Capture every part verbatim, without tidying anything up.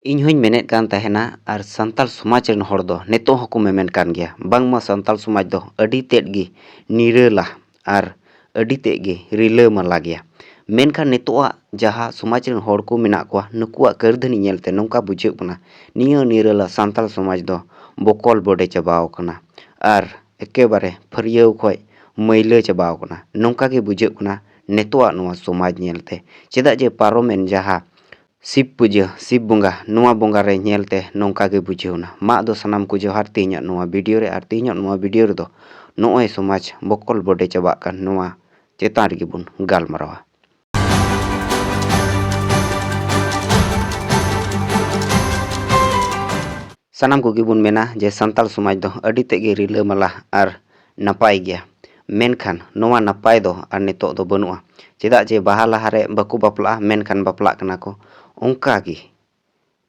ᱤᱧ ᱦᱚᱧ ᱢᱮᱱᱮᱫ ᱠᱟᱱ ᱛᱟᱦᱮᱱᱟ, ᱟᱨ ᱥᱟᱱᱛᱟᱲ ᱥᱚᱢᱟᱡᱽ ᱨᱮᱱ ᱦᱚᱲ ᱫᱚ ᱱᱤᱛᱚᱜ ᱦᱚᱸᱠᱚ ᱢᱮᱢᱮᱱ ᱠᱟᱱ ᱜᱮᱭᱟ, ᱵᱟᱝᱢᱟ ᱥᱟᱱᱛᱟᱲ ᱥᱚᱢᱟᱡᱽ ᱫᱚ ᱟᱹᱰᱤ ᱛᱮᱫ ᱜᱮ ᱱᱤᱨᱟᱹᱞᱟ ᱟᱨ ᱟᱹᱰᱤ ᱛᱮᱫ ᱜᱮ ᱨᱤᱞᱟᱹᱢᱟᱞᱟ ᱜᱮᱭᱟ᱾ ᱢᱮᱱᱠᱷᱟᱱ ᱱᱤᱛᱚᱜᱟᱜ ᱡᱟᱦᱟᱸ ᱥᱚᱢᱟᱡᱽ ᱨᱮᱱ ᱦᱚᱲ ᱠᱚ ᱢᱮᱱᱟᱜ ᱠᱚᱣᱟ, ᱱᱩᱠᱩᱣᱟᱜ ᱠᱟᱹᱨᱫᱷᱟᱹᱱᱤ ᱧᱮᱞᱛᱮ ᱱᱚᱝᱠᱟ ᱵᱩᱡᱷᱟᱹᱜ ᱠᱟᱱᱟ, ᱱᱤᱭᱟᱹ ᱱᱤᱨᱟᱹᱞᱟ ᱥᱟᱱᱛᱟᱲ ᱥᱚᱢᱟᱡᱽ ᱫᱚ ᱵᱚᱠᱚᱞ ᱵᱚᱰᱮ ᱪᱟᱵᱟᱣ ᱠᱟᱱᱟ ᱟᱨ ᱮᱠᱮᱵᱟᱨᱮ ᱯᱷᱟᱹᱨᱭᱟᱹᱣ ᱠᱷᱚᱡ ᱢᱟᱹᱭᱞᱟᱹ ᱪᱟᱵᱟᱣ ᱠᱟᱱᱟ᱾ ᱱᱚᱝᱠᱟ ᱜᱮ ᱵᱩᱡᱷᱟᱹᱜ ᱠᱟᱱᱟ ᱱᱤᱛᱚᱜᱟᱜ ᱱᱚᱣᱟ ᱥᱚᱢᱟᱡᱽ ᱧᱮᱞᱛᱮ᱾ ᱪᱮᱫᱟᱜ ᱡᱮ ᱯᱟᱨᱚᱢᱮᱱ ᱡᱟᱦᱟᱸ ᱥᱤᱵ ᱯᱩᱡᱟᱹ, ᱥᱤᱵ ᱵᱚᱸᱜᱟ, ᱱᱚᱣᱟ ᱵᱚᱸᱜᱟ ᱨᱮ ᱧᱮᱞᱛᱮ ᱱᱚᱝᱠᱟ ᱜᱮ ᱵᱩᱡᱷᱟᱹᱣ ᱮᱱᱟ᱾ ᱢᱟ ᱟᱫᱚ ᱥᱟᱱᱟᱢ ᱠᱚ ᱡᱚᱦᱟᱨ ᱛᱮᱦᱮᱧᱟᱜ ᱱᱚᱣᱟ ᱵᱷᱤᱰᱤᱭᱳ ᱨᱮ, ᱟᱨ ᱛᱮᱦᱮᱧᱟᱜ ᱱᱚᱣᱟ ᱵᱷᱤᱰᱤᱭᱳ ᱨᱮᱫᱚ ᱱᱚᱜᱼᱚᱭ ᱥᱚᱢᱟᱡᱽ ᱵᱚᱠᱚᱞ ᱵᱚᱰᱮ ᱪᱟᱵᱟᱜ ᱠᱟᱱ ᱱᱚᱣᱟ ᱪᱮᱛᱟᱱ ᱨᱮᱜᱮ ᱵᱚᱱ ᱜᱟᱞᱢᱟᱨᱟᱣᱟ᱾ ᱥᱟᱱᱟᱢ ᱠᱚᱜᱮ ᱵᱚᱱ ᱢᱮᱱᱟ ᱡᱮ ᱥᱟᱱᱛᱟᱲ ᱥᱚᱢᱟᱡᱽ ᱫᱚ ᱟᱹᱰᱤ ᱛᱮᱫ ᱜᱮ ᱨᱤᱞᱟᱹᱢᱟᱞᱟ ᱟᱨ ᱱᱟᱯᱟᱭ ᱜᱮᱭᱟ᱾ ᱢᱮᱱᱠᱷᱟᱱ ᱱᱚᱣᱟ ᱱᱟᱯᱟᱭ ᱫᱚ ᱟᱨ ᱱᱤᱛᱚᱜ ᱫᱚ ᱵᱟᱹᱱᱩᱜᱼᱟ᱾ ᱪᱮᱫᱟᱜ ᱡᱮ ᱵᱟᱦᱟ ᱞᱟᱦᱟᱨᱮ ᱵᱟᱠᱚ ᱵᱟᱯᱞᱟᱜᱼᱟ, ᱢᱮᱱᱠᱷᱟᱱ ᱵᱟᱯᱞᱟᱜ ᱠᱟᱱᱟ ᱠᱚ᱾ ᱚᱱᱠᱟ ᱜᱮ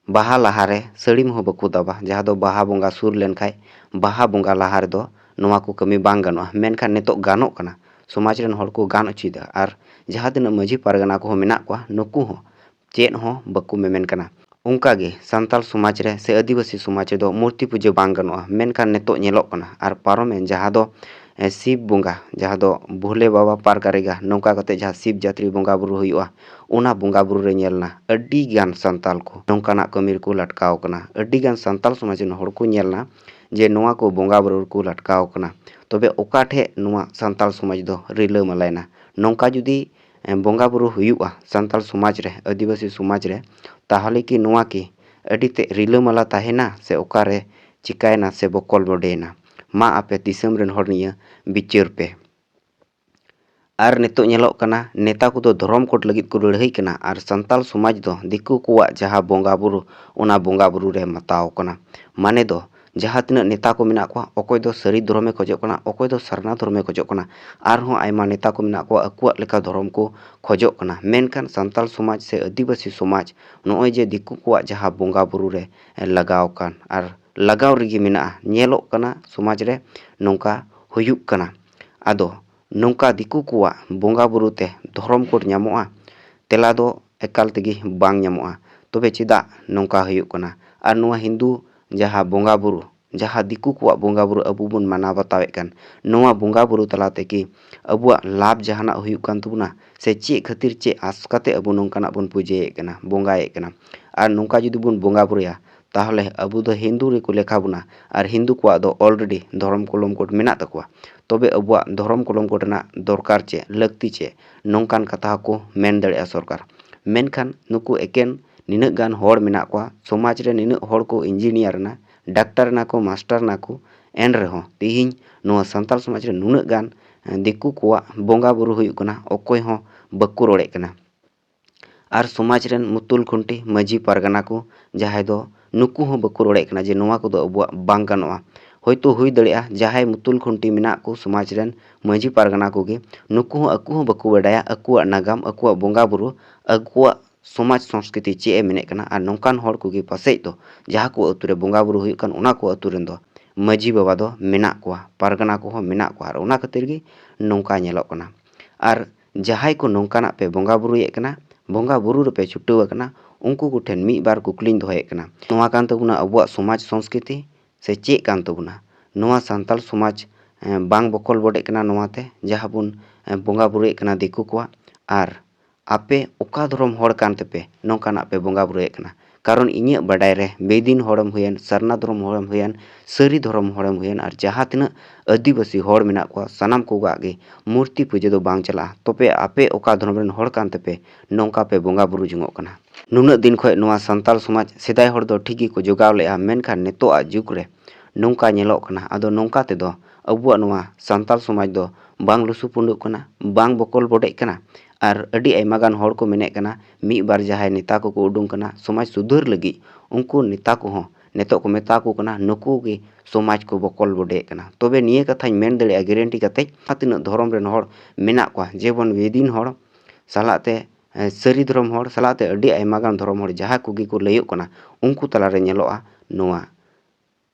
ᱵᱟᱦᱟ ᱞᱟᱦᱟᱨᱮ ᱥᱟᱹᱲᱤᱢ ᱦᱚᱸ ᱵᱟᱠᱚ ᱫᱟᱵᱟ, ᱡᱟᱦᱟᱸ ᱫᱚ ᱵᱟᱦᱟ ᱵᱚᱸᱜᱟ ᱥᱩᱨ ᱞᱮᱱᱠᱷᱟᱡ ᱵᱟᱦᱟ ᱵᱚᱸᱜᱟ ᱞᱟᱦᱟ ᱨᱮᱫᱚ ᱱᱚᱣᱟ ᱠᱚ ᱠᱟᱹᱢᱤ ᱵᱟᱝ ᱜᱟᱱᱚᱜᱼᱟ᱾ ᱢᱮᱱᱠᱷᱟᱱ ᱱᱤᱛᱚᱜ ᱜᱟᱱᱚᱜ ᱠᱟᱱᱟ, ᱥᱚᱢᱟᱡᱽ ᱨᱮᱱ ᱦᱚᱲ ᱠᱚ ᱜᱟᱱ ᱚᱪᱚᱭᱮᱫᱟ᱾ ᱟᱨ ᱡᱟᱦᱟᱸ ᱛᱤᱱᱟᱹᱜ ᱢᱟᱹᱡᱷᱤ ᱯᱟᱨᱜᱟᱱᱟ ᱠᱚᱦᱚᱸ ᱢᱮᱱᱟᱜ ᱠᱚᱣᱟ, ᱱᱩᱠᱩ ᱦᱚᱸ ᱪᱮᱫ ᱦᱚᱸ ᱵᱟᱠᱚ ᱢᱮᱢᱮᱱ ᱠᱟᱱᱟ᱾ ᱚᱱᱠᱟ ᱜᱮ ᱥᱟᱱᱛᱟᱲ ᱥᱚᱢᱟᱡᱽ ᱨᱮ ᱥᱮ ᱟᱹᱫᱤᱵᱟᱹᱥᱤ ᱥᱚᱢᱟᱡᱽ ᱨᱮᱫᱚ ᱢᱩᱨᱛᱤ ᱯᱩᱡᱟᱹ ᱵᱟᱝ ᱜᱟᱱᱚᱜᱼᱟ, ᱢᱮᱱᱠᱷᱟᱱ ᱱᱤᱛᱚᱜ ᱧᱮᱞᱚᱜ ᱠᱟᱱᱟ᱾ ᱟᱨ ᱯᱟᱨᱚᱢᱮᱱ ᱡᱟᱦᱟᱸ ᱫᱚ, ᱮ, ᱥᱤᱵ ᱵᱚᱸᱜᱟ, ᱡᱟᱦᱟᱸ ᱫᱚ ᱵᱷᱳᱞᱮ ᱵᱟᱵᱟ ᱯᱟᱨ ᱠᱟᱨᱮᱜᱟ, ᱱᱚᱝᱠᱟ ᱠᱟᱛᱮ ᱡᱟᱦᱟᱸ ᱥᱤᱵ ᱡᱟᱛᱨᱤ ᱵᱚᱸᱜᱟ ᱵᱩᱨᱩ ᱦᱩᱭᱩᱜᱼᱟ, ᱚᱱᱟ ᱵᱚᱸᱜᱟ ᱵᱩᱨᱩ ᱨᱮ ᱧᱮᱞ ᱮᱱᱟ ᱟᱹᱰᱤ ᱜᱟᱱ ᱥᱟᱱᱛᱟᱲ ᱠᱚ ᱱᱚᱝᱠᱟᱱᱟᱜ ᱠᱟᱹᱢᱤ ᱨᱮᱠᱚ ᱞᱟᱴᱠᱟᱣ ᱠᱟᱱᱟ᱾ ᱟᱹᱰᱤ ᱜᱟᱱ ᱥᱟᱱᱛᱟᱲ ᱥᱚᱢᱟᱡᱽ ᱨᱮᱱ ᱦᱚᱲ ᱠᱚ ᱧᱮᱞ ᱮᱱᱟ ᱡᱮ ᱱᱚᱣᱟ ᱠᱚ ᱵᱚᱸᱜᱟ ᱵᱩᱨᱩ ᱨᱮᱠᱚ ᱞᱟᱴᱠᱟᱣ ᱠᱟᱱᱟ᱾ ᱛᱚᱵᱮ ᱚᱠᱟ ᱴᱷᱮᱡ ᱱᱚᱣᱟ ᱥᱟᱱᱛᱟᱲ ᱥᱚᱢᱟᱡᱽ ᱫᱚ ᱨᱤᱞᱟᱹᱢᱟᱞᱟᱭᱮᱱᱟ? ᱱᱚᱝᱠᱟ ᱡᱩᱫᱤ, ᱮ, ᱵᱚᱸᱜᱟ ᱵᱩᱨᱩ ᱦᱩᱭᱩᱜᱼᱟ ᱥᱟᱱᱛᱟᱲ ᱥᱚᱢᱟᱡᱽ ᱨᱮ, ᱟᱹᱫᱤᱵᱟᱹᱥᱤ ᱥᱚᱢᱟᱡᱽ ᱨᱮ, ᱛᱟᱦᱚᱞᱮ ᱠᱤ ᱱᱚᱣᱟ ᱠᱤ ᱟᱹᱰᱤ ᱛᱮᱫ ᱨᱤᱞᱟᱹᱢᱟᱞᱟ ᱛᱟᱦᱮᱱᱟ ᱥᱮ ᱚᱠᱟᱨᱮ ᱪᱤᱠᱟᱭᱮᱱᱟ ᱥᱮ ᱵᱚᱠᱚᱞ ᱵᱚᱰᱮᱭᱮᱱᱟ? ᱢᱟ ᱟᱯᱮ ᱫᱤᱥᱚᱢ ᱨᱮᱱ ᱦᱚᱲ ᱱᱤᱭᱟᱹ ᱵᱤᱪᱟᱹᱨ ᱯᱮ᱾ ᱟᱨ ᱱᱤᱛᱚᱜ ᱧᱮᱞᱚᱜ ᱠᱟᱱᱟ, ᱱᱮᱛᱟ ᱠᱚᱫᱚ ᱫᱷᱚᱨᱚᱢ ᱠᱳᱰ ᱞᱟᱹᱜᱤᱫ ᱠᱚ ᱞᱟᱹᱲᱦᱟᱹᱭ ᱠᱟᱱᱟ, ᱟᱨ ᱥᱟᱱᱛᱟᱲ ᱥᱚᱢᱟᱡᱽ ᱫᱚ ᱫᱤᱠᱩ ᱠᱚᱣᱟᱜ ᱡᱟᱦᱟᱸ ᱵᱚᱸᱜᱟ ᱵᱩᱨᱩ, ᱚᱱᱟ ᱵᱚᱸᱜᱟ ᱵᱩᱨᱩ ᱨᱮ ᱢᱟᱛᱟᱣ ᱠᱟᱱᱟ᱾ ᱢᱟᱱᱮ ᱫᱚ, ᱡᱟᱦᱟᱸ ᱛᱤᱱᱟᱹᱜ ᱱᱮᱛᱟ ᱠᱚ ᱢᱮᱱᱟᱜ ᱠᱚᱣᱟ, ᱚᱠᱚᱭ ᱫᱚ ᱥᱟᱹᱨᱤ ᱫᱷᱚᱨᱚᱢᱮ ᱠᱷᱚᱡᱚᱜ ᱠᱟᱱᱟ, ᱚᱠᱚᱭ ᱫᱚ ᱥᱟᱨᱱᱟ ᱫᱷᱚᱨᱚᱢᱮ ᱠᱷᱚᱡᱚᱜ ᱠᱟᱱᱟ, ᱟᱨᱦᱚᱸ ᱟᱭᱢᱟ ᱱᱮᱛᱟ ᱠᱚ ᱢᱮᱱᱟᱜ ᱠᱚᱣᱟ ᱟᱠᱚᱣᱟᱜ ᱞᱮᱠᱟ ᱫᱷᱚᱨᱚᱢ ᱠᱚ ᱠᱷᱚᱡᱚᱜ ᱠᱟᱱᱟ᱾ ᱢᱮᱱᱠᱷᱟᱱ ᱥᱟᱱᱛᱟᱲ ᱥᱚᱢᱟᱡᱽ ᱥᱮ ᱟᱹᱫᱤᱵᱟᱹᱥᱤ ᱥᱚᱢᱟᱡᱽ ᱱᱚᱜᱼᱚᱭ ᱡᱮ ᱫᱤᱠᱩ ᱠᱚᱣᱟᱜ ᱡᱟᱦᱟᱸ ᱵᱚᱸᱜᱟ ᱵᱩᱨᱩ ᱨᱮ ᱞᱟᱜᱟᱣ ᱠᱟᱱ ᱟᱨ ᱞᱟᱜᱟᱣ ᱨᱮᱜᱮ ᱢᱮᱱᱟᱜᱼᱟ, ᱧᱮᱞᱚᱜ ᱠᱟᱱᱟ ᱥᱚᱢᱟᱡᱽ ᱨᱮ ᱱᱚᱝᱠᱟ ᱦᱩᱭᱩᱜ ᱠᱟᱱᱟ᱾ ᱟᱫᱚ ᱱᱚᱝᱠᱟ ᱫᱤᱠᱩ ᱠᱚᱣᱟᱜ ᱵᱚᱸᱜᱟ ᱵᱩᱨᱩ ᱛᱮ ᱫᱷᱚᱨᱚᱢ ᱠᱳᱰ ᱧᱟᱢᱚᱜᱼᱟ? ᱛᱮᱞᱟ ᱫᱚ ᱮᱠᱟᱞ ᱛᱮᱜᱮ ᱵᱟᱝ ᱧᱟᱢᱚᱜᱼᱟ᱾ ᱛᱚᱵᱮ ᱪᱮᱫᱟᱜ ᱱᱚᱝᱠᱟ ᱦᱩᱭᱩᱜ ᱠᱟᱱᱟ? ᱟᱨ ᱱᱚᱣᱟ ᱦᱤᱱᱫᱩ ᱡᱟᱦᱟᱸ ᱵᱚᱸᱜᱟ ᱵᱩᱨᱩ, ᱡᱟᱦᱟᱸ ᱫᱤᱠᱩ ᱠᱚᱣᱟᱜ ᱵᱚᱸᱜᱟ ᱵᱩᱨᱩ ᱟᱵᱚ ᱵᱚᱱ ᱢᱟᱱᱟᱣ ᱵᱟᱛᱟᱣᱮᱫ ᱠᱟᱱ, ᱱᱚᱣᱟ ᱵᱚᱸᱜᱟ ᱵᱩᱨᱩ ᱛᱟᱞᱟ ᱛᱮᱠᱤ ᱟᱵᱚᱣᱟᱜ ᱞᱟᱵᱷ ᱡᱟᱦᱟᱱᱟᱜ ᱦᱩᱭᱩᱜ ᱠᱟᱱ ᱛᱟᱵᱚᱱᱟ? ᱥᱮ ᱪᱮᱫ ᱠᱷᱟᱹᱛᱤᱨ, ᱪᱮᱫ ᱟᱸᱥ ᱠᱟᱛᱮ ᱟᱵᱚ ᱱᱚᱝᱠᱟᱱᱟᱜ ᱵᱚᱱ ᱯᱩᱡᱟᱹᱭᱮᱫ ᱠᱟᱱᱟ, ᱵᱚᱸᱜᱟᱭᱮᱫ ᱠᱟᱱᱟ? ᱟᱨ ᱱᱚᱝᱠᱟ ᱡᱩᱫᱤ ᱵᱚᱱ ᱵᱚᱸᱜᱟ ᱵᱩᱨᱩᱭᱟ, ᱛᱟᱦᱚᱞᱮ ᱟᱵᱚ ᱫᱚ ᱦᱤᱱᱫᱩ ᱨᱮᱠᱚ ᱞᱮᱠᱷᱟ ᱵᱚᱱᱟ᱾ ᱟᱨ ᱦᱤᱱᱫᱩ ᱠᱚᱣᱟᱜ ᱫᱚ already ᱫᱷᱚᱨᱚᱢ ᱠᱚᱞᱚᱢ ᱠᱳᱰ ᱢᱮᱱᱟᱜ ᱛᱟᱠᱚᱣᱟ᱾ ᱛᱚᱵᱮ ᱟᱵᱚᱣᱟᱜ ᱫᱷᱚᱨᱚᱢ ᱠᱚᱞᱚᱢ ᱠᱳᱰ ᱨᱮᱱᱟᱜ ᱫᱚᱨᱠᱟᱨ ᱪᱮᱫ, ᱞᱟᱹᱠᱛᱤ ᱪᱮᱫ, ᱱᱚᱝᱠᱟᱱ ᱠᱟᱛᱷᱟ ᱦᱚᱸᱠᱚ ᱢᱮᱱ ᱫᱟᱲᱮᱭᱟᱜᱼᱟ ᱥᱚᱨᱠᱟᱨ᱾ ᱢᱮᱱᱠᱷᱟᱱ ᱱᱩᱠᱩ ᱮᱠᱮᱱ ᱱᱤᱱᱟᱹᱜ ᱜᱟᱱ ᱦᱚᱲ ᱢᱮᱱᱟᱜ ᱠᱚᱣᱟ, ᱥᱚᱢᱟᱡᱽ ᱨᱮ ᱱᱤᱱᱟᱹᱜ ᱦᱚᱲ ᱠᱚ ᱤᱧᱡᱤᱱᱤᱭᱟᱨ ᱮᱱᱟ, ᱰᱟᱠᱛᱟᱨ ᱮᱱᱟ ᱠᱚ, ᱢᱟᱥᱴᱟᱨ ᱮᱱᱟ ᱠᱚ, ᱮᱱ ᱨᱮᱦᱚᱸ ᱛᱮᱦᱮᱧ ᱱᱚᱣᱟ ᱥᱟᱱᱛᱟᱲ ᱥᱚᱢᱟᱡᱽ ᱨᱮ ᱱᱩᱱᱟᱹᱜ ᱜᱟᱱ, ᱮ, ᱫᱤᱠᱩ ᱠᱚᱣᱟᱜ ᱵᱚᱸᱜᱟ ᱵᱩᱨᱩ ᱦᱩᱭᱩᱜ ᱠᱟᱱᱟ, ᱚᱠᱚᱭ ᱦᱚᱸ ᱵᱟᱠᱚ ᱨᱚᱲᱮᱫ ᱠᱟᱱᱟ᱾ ᱟᱨ ᱥᱚᱢᱟᱡᱽ ᱨᱮᱱ ᱢᱩᱛᱩᱞ ᱠᱷᱩᱱᱴᱤ ᱢᱟᱹᱡᱷᱤ ᱯᱟᱨᱜᱟᱱᱟ ᱠᱚ, ᱡᱟᱦᱟᱸᱭ ᱫᱚ ᱱᱩᱠᱩ ᱦᱚᱸ ᱵᱟᱠᱚ ᱨᱚᱲᱮᱫ ᱠᱟᱱᱟ ᱡᱮ ᱱᱚᱣᱟ ᱠᱚᱫᱚ ᱟᱵᱚᱣᱟᱜ ᱵᱟᱝ ᱜᱟᱱᱚᱜᱼᱟ᱾ ᱦᱳᱭᱛᱳ ᱦᱩᱭ ᱫᱟᱲᱮᱭᱟᱜᱼᱟ ᱡᱟᱦᱟᱸᱭ ᱢᱩᱛᱩᱞ ᱠᱷᱩᱱᱴᱤ ᱢᱮᱱᱟᱜ ᱠᱚ ᱥᱚᱢᱟᱡᱽ ᱨᱮᱱ ᱢᱟᱹᱡᱷᱤ ᱯᱟᱨᱜᱟᱱᱟ ᱠᱚᱜᱮ, ᱱᱩᱠᱩ ᱦᱚᱸ ᱟᱠᱚ ᱦᱚᱸ ᱵᱟᱠᱚ ᱵᱟᱰᱟᱭᱟ ᱟᱠᱚᱣᱟᱜ ᱱᱟᱜᱟᱢ, ᱟᱠᱚᱣᱟᱜ ᱵᱚᱸᱜᱟ ᱵᱩᱨᱩ, ᱟᱠᱚᱣᱟᱜ ᱥᱚᱢᱟᱡᱽ ᱥᱚᱝᱥᱠᱨᱤᱛᱤ ᱪᱮᱫ ᱮ ᱢᱮᱱᱮᱫ ᱠᱟᱱᱟ᱾ ᱟᱨ ᱱᱚᱝᱠᱟᱱ ᱦᱚᱲ ᱠᱚᱜᱮ ᱯᱟᱥᱮᱡ ᱫᱚ ᱡᱟᱦᱟᱸ ᱠᱚ ᱟᱹᱛᱩ ᱨᱮ ᱵᱚᱸᱜᱟ ᱵᱩᱨᱩ ᱦᱩᱭᱩᱜ ᱠᱟᱱ, ᱚᱱᱟ ᱠᱚ ᱟᱹᱛᱩ ᱨᱮᱱ ᱫᱚ ᱢᱟᱹᱡᱷᱤ ᱵᱟᱵᱟ ᱫᱚ ᱢᱮᱱᱟᱜ ᱠᱚᱣᱟ, ᱯᱟᱨᱜᱟᱱᱟ ᱠᱚᱦᱚᱸ ᱢᱮᱱᱟᱜ ᱠᱚᱣᱟ᱾ ᱟᱨ ᱚᱱᱟ ᱠᱷᱟᱹᱛᱤᱨ ᱜᱮ ᱱᱚᱝᱠᱟ ᱧᱮᱞᱚᱜ ᱠᱟᱱᱟ᱾ ᱟᱨ ᱡᱟᱦᱟᱸᱭ ᱠᱚ ᱱᱚᱝᱠᱟᱱᱟᱜ ᱯᱮ ᱵᱚᱸᱜᱟ ᱵᱩᱨᱩᱭᱮᱫ ᱠᱟᱱᱟ, ᱵᱚᱸᱜᱟ ᱵᱩᱨᱩ ᱨᱮᱯᱮ ᱪᱷᱩᱴᱟᱹᱣ ᱟᱠᱟᱱᱟ, ᱩᱱᱠᱩ ᱠᱚᱴᱷᱮᱱ ᱢᱤᱫ ᱵᱟᱨ ᱠᱩᱠᱞᱤᱧ ᱫᱚᱦᱚᱭᱮᱫ ᱠᱟᱱᱟ᱾ ᱱᱚᱣᱟ ᱠᱟᱱ ᱛᱟᱵᱚᱱᱟ ᱟᱵᱚᱣᱟᱜ ᱥᱚᱢᱟᱡᱽ ᱥᱚᱝᱥᱠᱨᱤᱛᱤ ᱥᱮ ᱪᱮᱫ ᱠᱟᱱ ᱛᱟᱵᱚᱱᱟ? ᱱᱚᱣᱟ ᱥᱟᱱᱛᱟᱲ ᱥᱚᱢᱟᱡᱽ, ᱮ, ᱵᱟᱝ ᱵᱚᱠᱚᱞ ᱵᱚᱰᱮᱜ ᱠᱟᱱᱟ ᱱᱚᱣᱟᱛᱮ, ᱡᱟᱦᱟᱸ ᱵᱚᱱ, ᱮ, ᱵᱚᱸᱜᱟ ᱵᱩᱨᱩᱭᱮᱫ ᱠᱟᱱᱟ ᱫᱤᱠᱩ ᱠᱚᱣᱟᱜ? ᱟᱨ ᱟᱯᱮ ᱚᱠᱟ ᱫᱷᱚᱨᱚᱢ ᱦᱚᱲ ᱠᱟᱱ ᱛᱮᱯᱮ ᱱᱚᱝᱠᱟᱱᱟᱜ ᱯᱮ ᱵᱚᱸᱜᱟ ᱵᱩᱨᱩᱭᱮᱫ ᱠᱟᱱᱟ? ᱠᱟᱨᱚᱱ ᱤᱧᱟᱹᱜ ᱵᱟᱰᱟᱭ ᱨᱮ ᱵᱮᱫᱤᱱ ᱦᱚᱲᱮᱢ ᱦᱩᱭᱮᱱ, ᱥᱟᱨᱱᱟ ᱫᱷᱚᱨᱚᱢ ᱦᱚᱲᱮᱢ ᱦᱩᱭᱮᱱ, ᱥᱟᱹᱨᱤ ᱫᱷᱚᱨᱚᱢ ᱦᱚᱲᱮᱢ ᱦᱩᱭᱮᱱ, ᱟᱨ ᱡᱟᱦᱟᱸ ᱛᱤᱱᱟᱹᱜ ᱟᱹᱫᱤᱵᱟᱹᱥᱤ ᱦᱚᱲ ᱢᱮᱱᱟᱜ ᱠᱚᱣᱟ, ᱥᱟᱱᱟᱢ ᱠᱚᱣᱟᱜ ᱜᱮ ᱢᱩᱨᱛᱤ ᱯᱩᱡᱟᱹ ᱫᱚ ᱵᱟᱝ ᱪᱟᱞᱟᱜᱼᱟ᱾ ᱛᱚᱵᱮ ᱟᱯᱮ ᱚᱠᱟ ᱫᱷᱚᱨᱚᱢ ᱨᱮᱱ ᱦᱚᱲ ᱠᱟᱱ ᱛᱮᱯᱮ ᱱᱚᱝᱠᱟ ᱯᱮ ᱵᱚᱸᱜᱟ ᱵᱩᱨᱩ ᱡᱚᱝᱚᱜ ᱠᱟᱱᱟ? ᱱᱩᱱᱟᱹᱜ ᱫᱤᱱ ᱠᱷᱚᱱ ᱱᱚᱣᱟ ᱥᱟᱱᱛᱟᱲ ᱥᱚᱢᱟᱡᱽ ᱥᱮᱫᱟᱭ ᱦᱚᱲ ᱫᱚ ᱴᱷᱤᱠ ᱜᱮᱠᱚ ᱡᱚᱜᱟᱣ ᱞᱮᱫᱼᱟ, ᱢᱮᱱᱠᱷᱟᱱ ᱱᱤᱛᱚᱜᱟᱜ ᱡᱩᱜᱽ ᱨᱮ ᱱᱚᱝᱠᱟ ᱧᱮᱞᱚᱜ ᱠᱟᱱᱟ᱾ ᱟᱫᱚ ᱱᱚᱝᱠᱟ ᱛᱮᱫᱚ ᱟᱵᱚᱣᱟᱜ ᱱᱚᱣᱟ ᱥᱟᱱᱛᱟᱲ ᱥᱚᱢᱟᱡᱽ ᱫᱚ ᱵᱟᱝ ᱞᱩᱥᱩᱯᱩᱸᱰᱩᱜ ᱠᱟᱱᱟ, ᱵᱟᱝ ᱵᱚᱠᱚᱞ ᱵᱚᱰᱮᱜ ᱠᱟᱱᱟ᱾ ᱟᱨ ᱟᱹᱰᱤ ᱟᱭᱢᱟ ᱜᱟᱱ ᱦᱚᱲ ᱠᱚ ᱢᱮᱱᱮᱫ ᱠᱟᱱᱟ, ᱢᱤᱫ ᱵᱟᱨ ᱡᱟᱦᱟᱸᱭ ᱱᱮᱛᱟ ᱠᱚᱠᱚ ᱩᱰᱩᱝ ᱠᱟᱱᱟ ᱥᱚᱢᱟᱡᱽ ᱥᱩᱫᱷᱟᱹᱨ ᱞᱟᱹᱜᱤᱫ, ᱩᱱᱠᱩ ᱱᱮᱛᱟ ᱠᱚᱦᱚᱸ ᱱᱤᱛᱚᱜ ᱠᱚ ᱢᱮᱛᱟ ᱠᱚ ᱠᱟᱱᱟ, ᱱᱩᱠᱩ ᱜᱮ ᱥᱚᱢᱟᱡᱽ ᱠᱚ ᱵᱚᱠᱚᱞ ᱵᱚᱰᱮᱭᱮᱫ ᱠᱟᱱᱟ᱾ ᱛᱚᱵᱮ ᱱᱤᱭᱟᱹ ᱠᱟᱛᱷᱟᱧ ᱢᱮᱱ ᱫᱟᱲᱮᱭᱟᱜᱼᱟ ᱜᱮᱨᱮᱱᱴᱤ ᱠᱟᱛᱮ, ᱡᱟᱦᱟᱸ ᱛᱤᱱᱟᱹᱜ ᱫᱷᱚᱨᱚᱢ ᱨᱮᱱ ᱦᱚᱲ ᱢᱮᱱᱟᱜ ᱠᱚᱣᱟ, ᱡᱮᱢᱚᱱ ᱵᱮᱫᱤᱱ ᱦᱚᱲ ᱥᱟᱞᱟᱜ ᱛᱮ, ᱮ, ᱥᱟᱹᱨᱤ ᱫᱷᱚᱨᱚᱢ ᱦᱚᱲ ᱥᱟᱞᱟᱜ ᱛᱮ ᱟᱹᱰᱤ ᱟᱭᱢᱟ ᱜᱟᱱ ᱫᱷᱚᱨᱚᱢ ᱦᱚᱲ ᱡᱟᱦᱟᱸ ᱠᱚᱜᱮ ᱠᱚ ᱞᱟᱹᱭᱚᱜ ᱠᱟᱱᱟ, ᱩᱱᱠᱩ ᱛᱟᱞᱟᱨᱮ ᱧᱮᱞᱚᱜᱼᱟ ᱱᱚᱣᱟ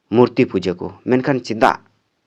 ᱢᱩᱨᱛᱤ ᱯᱩᱡᱟᱹ ᱠᱚ᱾ ᱢᱮᱱᱠᱷᱟᱱ ᱪᱮᱫᱟᱜ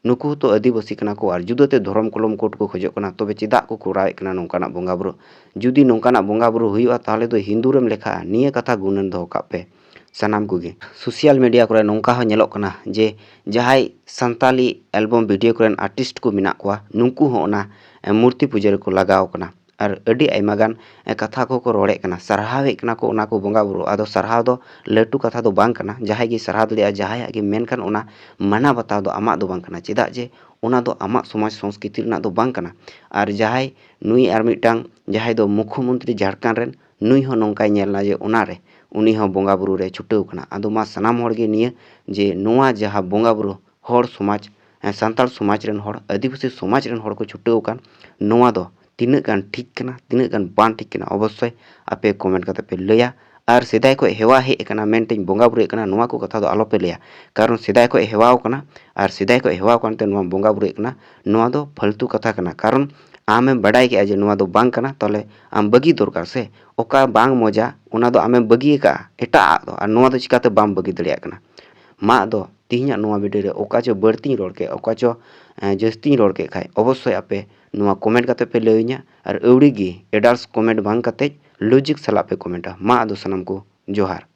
ᱱᱩᱠᱩ ᱦᱚᱸᱛᱚ ᱟᱹᱫᱤᱵᱟᱹᱥᱤ ᱠᱟᱱᱟ ᱠᱚ ᱟᱨ ᱡᱩᱫᱟᱹᱛᱮ ᱫᱷᱚᱨᱚᱢ ᱠᱚᱞᱚᱢ ᱠᱳᱰ ᱠᱚ ᱠᱷᱚᱡᱚᱜ ᱠᱟᱱᱟ, ᱛᱚᱵᱮ ᱪᱮᱫᱟᱜ ᱠᱚ ᱠᱚᱨᱟᱣᱮᱫ ᱠᱟᱱᱟ ᱱᱚᱝᱠᱟᱱᱟᱜ ᱵᱚᱸᱜᱟ ᱵᱩᱨᱩ? ᱡᱩᱫᱤ ᱱᱚᱝᱠᱟᱱᱟᱜ ᱵᱚᱸᱜᱟ ᱵᱩᱨᱩ ᱦᱩᱭᱩᱜᱼᱟ, ᱛᱟᱦᱚᱞᱮ ᱫᱚ ᱦᱤᱱᱫᱩ ᱨᱮᱢ ᱞᱮᱠᱷᱟᱜᱼᱟ᱾ ᱱᱤᱭᱟᱹ ᱠᱟᱛᱷᱟ ᱜᱩᱱᱟᱹᱱ ᱫᱚᱦᱚ ᱠᱟᱜ ᱯᱮ ᱥᱟᱱᱟᱢ ᱠᱚᱜᱮ᱾ ᱥᱳᱥᱟᱞ ᱢᱤᱰᱤᱭᱟ ᱠᱚᱨᱮ ᱱᱚᱝᱠᱟ ᱦᱚᱸ ᱧᱮᱞᱚᱜ ᱠᱟᱱᱟ ᱡᱮ ᱡᱟᱦᱟᱸᱭ ᱥᱟᱱᱛᱟᱞᱤ ᱮᱞᱵᱟᱢ ᱵᱷᱤᱰᱤᱭᱳ ᱠᱚᱨᱮᱱ ᱟᱨᱴᱤᱥᱴ ᱠᱚ ᱢᱮᱱᱟᱜ ᱠᱚᱣᱟ, ᱱᱩᱠᱩ ᱦᱚᱸ ᱚᱱᱟ, ᱮ, ᱢᱩᱨᱛᱤ ᱯᱩᱡᱟᱹ ᱨᱮᱠᱚ ᱞᱟᱜᱟᱣ ᱠᱟᱱᱟ᱾ ᱟᱨ ᱟᱹᱰᱤ ᱟᱭᱢᱟ ᱜᱟᱱ, ᱮ, ᱠᱟᱛᱷᱟ ᱠᱚᱠᱚ ᱨᱚᱲᱮᱫ ᱠᱟᱱᱟ, ᱥᱟᱨᱦᱟᱣᱮᱫ ᱠᱟᱱᱟ ᱠᱚ ᱚᱱᱟ ᱠᱚ ᱵᱚᱸᱜᱟ ᱵᱩᱨᱩ᱾ ᱟᱫᱚ ᱥᱟᱨᱦᱟᱣ ᱫᱚ ᱞᱟᱹᱴᱩ ᱠᱟᱛᱷᱟ ᱫᱚ ᱵᱟᱝ ᱠᱟᱱᱟ, ᱡᱟᱦᱟᱸᱭ ᱜᱮ ᱥᱟᱨᱦᱟᱣ ᱫᱟᱲᱮᱭᱟᱜᱼᱟ, ᱡᱟᱦᱟᱸᱭᱟᱜ ᱜᱮ, ᱢᱮᱱᱠᱷᱟᱱ ᱚᱱᱟ ᱢᱟᱱᱟᱣ ᱵᱟᱛᱟᱣ ᱫᱚ ᱟᱢᱟᱜ ᱫᱚ ᱵᱟᱝ ᱠᱟᱱᱟ᱾ ᱪᱮᱫᱟᱜ ᱡᱮ ᱚᱱᱟ ᱫᱚ ᱟᱢᱟᱜ ᱥᱚᱢᱟᱡᱽ ᱥᱚᱝᱥᱠᱨᱤᱛᱤ ᱨᱮᱱᱟᱜ ᱫᱚ ᱵᱟᱝ ᱠᱟᱱᱟ᱾ ᱟᱨ ᱡᱟᱦᱟᱸᱭ ᱱᱩᱭ ᱟᱨ ᱢᱤᱫᱴᱟᱝ ᱡᱟᱦᱟᱸᱭ ᱫᱚ ᱢᱩᱠᱷᱚᱢᱚᱱᱛᱨᱤ ᱡᱷᱟᱲᱠᱷᱚᱸᱰ ᱨᱮᱱ, ᱱᱩᱭ ᱦᱚᱸ ᱱᱚᱝᱠᱟᱭ ᱧᱮᱞ ᱮᱱᱟ ᱡᱮ ᱚᱱᱟᱨᱮ ᱩᱱᱤ ᱦᱚᱸ ᱵᱚᱸᱜᱟ ᱵᱩᱨᱩ ᱨᱮ ᱪᱷᱩᱴᱟᱹᱣ ᱠᱟᱱᱟ᱾ ᱟᱫᱚ ᱢᱟ ᱥᱟᱱᱟᱢ ᱦᱚᱲ ᱜᱮ ᱱᱤᱭᱟᱹ ᱡᱮ ᱱᱚᱣᱟ ᱡᱟᱦᱟᱸ ᱵᱚᱸᱜᱟ ᱵᱩᱨᱩ ᱦᱚᱲ ᱥᱚᱢᱟᱡᱽ, ᱮ, ᱥᱟᱱᱛᱟᱲ ᱥᱚᱢᱟᱡᱽ ᱨᱮᱱ ᱦᱚᱲ, ᱟᱹᱫᱤᱵᱟᱹᱥᱤ ᱥᱚᱢᱟᱡᱽ ᱨᱮᱱ ᱦᱚᱲ ᱠᱚ ᱪᱷᱩᱴᱟᱹᱣ ᱟᱠᱟᱱ, ᱱᱚᱣᱟ ᱫᱚ ᱛᱤᱱᱟᱹᱜ ᱜᱟᱱ ᱴᱷᱤᱠ ᱠᱟᱱᱟ, ᱛᱤᱱᱟᱹᱜ ᱜᱟᱱ ᱵᱟᱝ ᱴᱷᱤᱠ ᱠᱟᱱᱟ, ᱚᱵᱚᱥᱥᱳᱭ ᱟᱯᱮ ᱠᱚᱢᱮᱱᱴ ᱠᱟᱛᱮ ᱯᱮ ᱞᱟᱹᱭᱟ᱾ ᱟᱨ ᱥᱮᱫᱟᱭ ᱠᱷᱚᱱ ᱦᱮᱣᱟ ᱦᱮᱡ ᱟᱠᱟᱱᱟ ᱢᱮᱱᱛᱮᱧ ᱵᱚᱸᱜᱟ ᱵᱩᱨᱩᱭᱮᱫ ᱠᱟᱱᱟ, ᱱᱚᱣᱟ ᱠᱚ ᱠᱟᱛᱷᱟ ᱫᱚ ᱟᱞᱚᱯᱮ ᱞᱟᱹᱭᱟ᱾ ᱠᱟᱨᱚᱱ ᱥᱮᱫᱟᱭ ᱠᱷᱚᱱ ᱦᱮᱣᱟᱣ ᱠᱟᱱᱟ, ᱟᱨ ᱥᱮᱫᱟᱭ ᱠᱷᱚᱱ ᱦᱮᱣᱟᱣ ᱠᱟᱱᱛᱮ ᱱᱚᱣᱟ ᱵᱚᱸᱜᱟ ᱵᱩᱨᱩᱭᱮᱫ ᱠᱟᱱᱟ, ᱱᱚᱣᱟ ᱫᱚ ᱯᱷᱟᱞᱛᱩ ᱠᱟᱛᱷᱟ ᱠᱟᱱᱟ᱾ ᱠᱟᱨᱚᱱ ᱟᱢᱮᱢ ᱵᱟᱰᱟᱭ ᱠᱮᱜᱼᱟ ᱡᱮ ᱱᱚᱣᱟ ᱫᱚ ᱵᱟᱝ ᱠᱟᱱᱟ, ᱛᱟᱦᱚᱞᱮ ᱟᱢ ᱵᱟᱹᱜᱤ ᱫᱚᱨᱠᱟᱨ ᱥᱮ᱾ ᱚᱠᱟ ᱵᱟᱝ ᱢᱚᱡᱟ, ᱚᱱᱟ ᱫᱚ ᱟᱢᱮᱢ ᱵᱟᱹᱜᱤ ᱟᱠᱟᱫᱼᱟ ᱮᱴᱟᱜ ᱟᱜ ᱫᱚ, ᱟᱨ ᱱᱚᱣᱟ ᱫᱚ ᱪᱤᱠᱟᱹᱛᱮ ᱵᱟᱢ ᱵᱟᱹᱜᱤ ᱫᱟᱲᱮᱭᱟᱜ ᱠᱟᱱᱟ? ᱢᱟ ᱟᱫᱚ ᱛᱮᱦᱮᱧᱟᱜ ᱱᱚᱣᱟ ᱵᱷᱤᱰᱤᱭᱳ ᱨᱮ ᱚᱠᱟ ᱪᱚ ᱵᱟᱹᱲᱛᱤᱧ ᱨᱚᱲ ᱠᱮᱫ, ᱚᱠᱟ ᱪᱚ, ᱮᱸ, ᱡᱟᱹᱥᱛᱤᱧ ᱨᱚᱲ ᱠᱮᱫ ᱠᱷᱟᱡ, ᱚᱵᱚᱥᱥᱳᱭ ᱟᱯᱮ ᱱᱚᱣᱟ ᱠᱚᱢᱮᱱᱴ ᱠᱟᱛᱮ ᱯᱮ ᱞᱟᱹᱭᱟᱹᱧᱟ᱾ ᱟᱨ ᱟᱹᱣᱲᱤ ᱜᱮ ᱮᱰᱟᱞᱥ ᱠᱚᱢᱮᱱᱴ ᱵᱟᱝ ᱠᱟᱛᱮ ᱞᱚᱡᱤᱠ ᱥᱟᱞᱟᱜ ᱯᱮ ᱠᱚᱢᱮᱱᱴᱟ᱾ ᱢᱟ ᱟᱫᱚ ᱥᱟᱱᱟᱢ ᱠᱚ ᱡᱚᱦᱟᱨ᱾